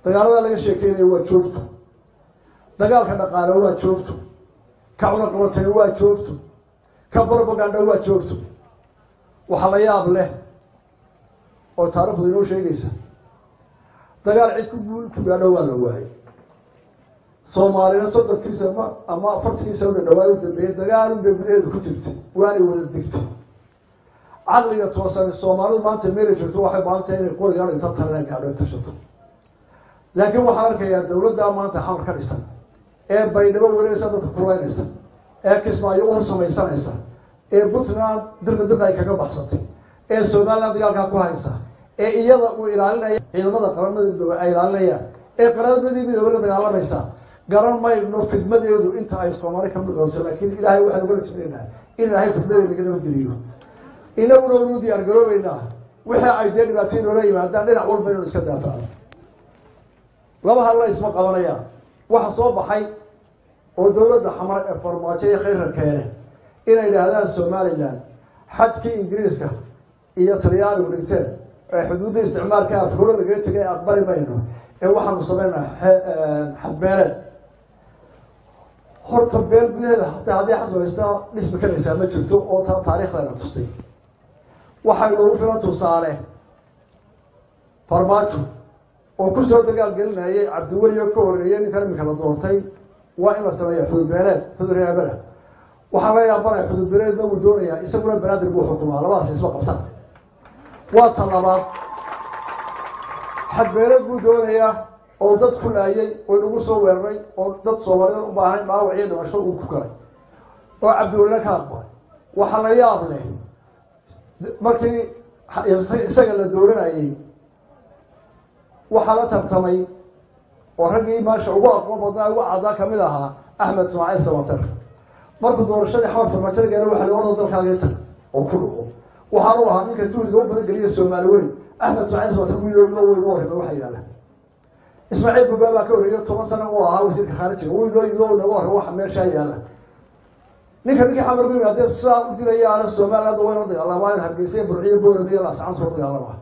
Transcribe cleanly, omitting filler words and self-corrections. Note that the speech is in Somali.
Dagaalada laga sheekeynaya waa joogto, dagaalka dhaqaale waa joogto, ka cunaqabatay waa joogto, ka propaganda waa joogto. Waxaa la yaab leh oo taarikhdu inoo sheegaysa, dagaal cid ku guul ku gaadho waa la waayay. Soomaalina 30-kii sano ama 40-kii sano dhawaa u dambeeyey dagaalun bay gudaheedu ku jirtay, waanay wada degtay. Caqliga toosan Soomaalidu maanta meelay joogto waxay baahantahay inay qorigaan inta talena gaadho tashato. Laakiin waxaan arkayaa dawladdaa maanta Xamar ka dhisan ee Baydhabo wareegaysa, dadka kulaynaysa, ee Kismaayo u samaysanaysa, ee Puntland dirqa dirqa ay kaga baxsatay, ee Somaliland dagaalkaa ku haysa, ee iyada uu ilaalinaya ciidamada Qaramada Midoobey ay ilaalinayaan, ee Qaramadii Midoobey la dagaalamaysa. Garan mayno fidmadeedu inta ay Soomaali ka mid doonto, laakiin Ilaahay waxaynu kala jeclaynaa in Ilaahay fidmadeeda naga nabadgeliyo. Inaguna waynu diyaar garoobeynaa wixii ay dee dhibaatay noola yimaadaan, dhinac walba inaynu iska daafacno. Laba hadla isma qabanayaan. Waxa soo baxay oo dowladda Xamar ee Farmaajo iyo Khayra keene inay idhaahdaan Somaliland xadkii Ingiriiska iyo Talyaanigu dhigteen ee xuduudda isticmaalka Afrikada lagaga tegay aqbali mayno, ee waxaanu samaynaa xadbeeleed. Horta beel gudaheeda hataa haddii xad samaysta dhismi karaysaa ma jirto, oo taa taariikhdana tustay. Waxay noogu filan tusaale Farmaajo oo ku soo dagaal gelinayay Cabdiweli oo ka horreeyay ninkan iminka la doortay, waa in la sameeya xududbeeleed, xudud reebada. Waxaa la yaabanaya xududbeeleedna wuu doonayaa, isaguna Banaadir buu xukumaa. Labadaas isma qabtaan. Waa ta labaad, xadbeeleed buu doonayaa oo dad ku laayay oo inagu soo weeraray oo dad Soomaaliyeed u baahan dhaawac iyo dhimasho uu ku galay oo Cabdiwelina ka aqbalay. Waxaa la yaab leh, markii isaga la dooranayay waxaa la tartamay oo raggii maasha ugu aqoon badnaa, ugu caddaa kamid ahaa Axmed Ismaaciil Samater. Markuu doorashadii Xamar Farmaajada gaara, waxa la orda dalkaagii tag oo ku dhuco. Waxaanu ahaa ninka juhdiga u badan geliya Soomaali weyn. Axmed Ismaaciil Samater wiil loo weyn u warramay. Waxa yaala Ismaaciil Bugaa baa ka horreeyay, 10 sano uu ahaa wasiirka khaarijiga, wiil loo yimid oo naga warramay waxa meeshaa yaala. Ninkii Xamar ku yimaadee sidaa u dilayaana Somaliland wayna dagaalamaa, Hargeysa, Burciyo, Boorame iyo Laascaan soo dagaalamaa.